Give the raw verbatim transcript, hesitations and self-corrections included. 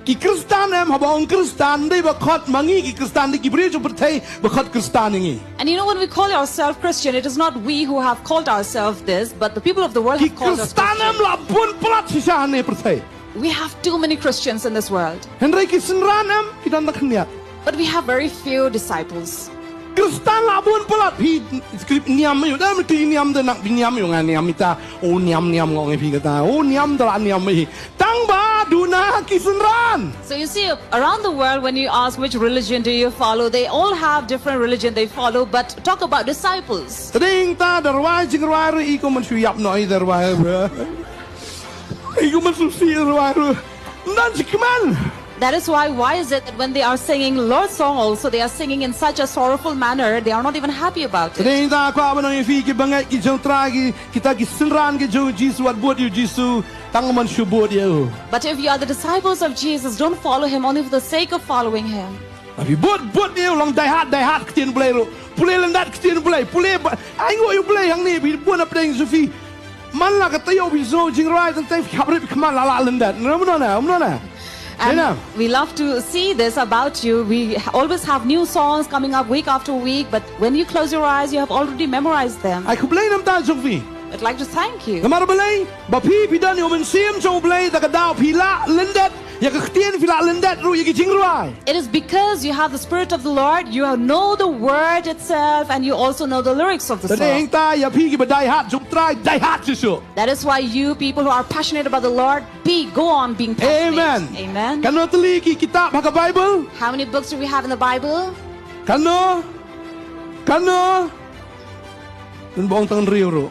Ki Khristan em, haba ong Khristan, dei ba khot ma ngi ki Khristan, dei ki briew jong pyrthei ba khot Khristan ïa ngi. And you know, when we call ourselves Christian, it is not we who have called ourselves this, but the people of the world have called us Christian. Ki Khristan em la bun palat shisha ha ne pyrthei. We have too many Christians in this world. Hynrei ki synran em, ki don da khyndiat. But we have very few disciples. Khristan la bun palat, phi script niam ïa u, da mesti niam da nak phi niam ïa u, nga niam ita. O niam niam ngong phi kata. O niam da la niam ïa. Tang ba duna ki synran. So you see, around the world, when you ask which religion do you follow, they all have different religion they follow, but talk about disciples. Tading ta da rwai jingrwai ruh i ko man shu ïap noh i da rwai ruh. I ko man shu si rwai ruh. Nan jikman. That is why, why is it that when they are singing Lord's song also, they are singing in such a sorrowful manner, they are not even happy about it. Tading ta kwah ban ong ïa phi ki bangeit ki jong Trai ki, kita ki synran ki jong Jisu, wat bud ïa u Jisu, tang man shu bud ïa u. But if you are the disciples of Jesus, don't follow him only for the sake of following him. Phi bud, bud ïa u, long dei hat, dei hat ktien Blei ruh. Pule lyndet ktien Blei, pule ba, ai nguh ïa u Blei hangne, phi bun hapdeng jong phi. Man la ka taïew phi sngew jingrwai tang tang phi hap rit khmat la la lyndet. Ngan mano na, mano na. And we love to see this about you. We always have new songs coming up week after week, but when you close your eyes, you have already memorized them. Ai khublei namar ta jong phi. I'd like to thank you. Namar balei, ba phi phi don ïa u mynsiem jong u Blei, da ka daw phi la lyndet ïa ka ktien, phi la lyndet ruh ïa ki jingrwai. It is because you have the Spirit of the Lord, you know the word itself, and you also know the lyrics of the song. Tading ta ïa phi ki ba dei hat jong Trai, dei hat shisha. That is why you people who are passionate about the Lord, be, go on being passionate. Amen. Amen. Katno tylli ki kitab ha ka Bible? How many books do we have in the Bible? Katno? Katno? Ngan ong tang hynriew ruh.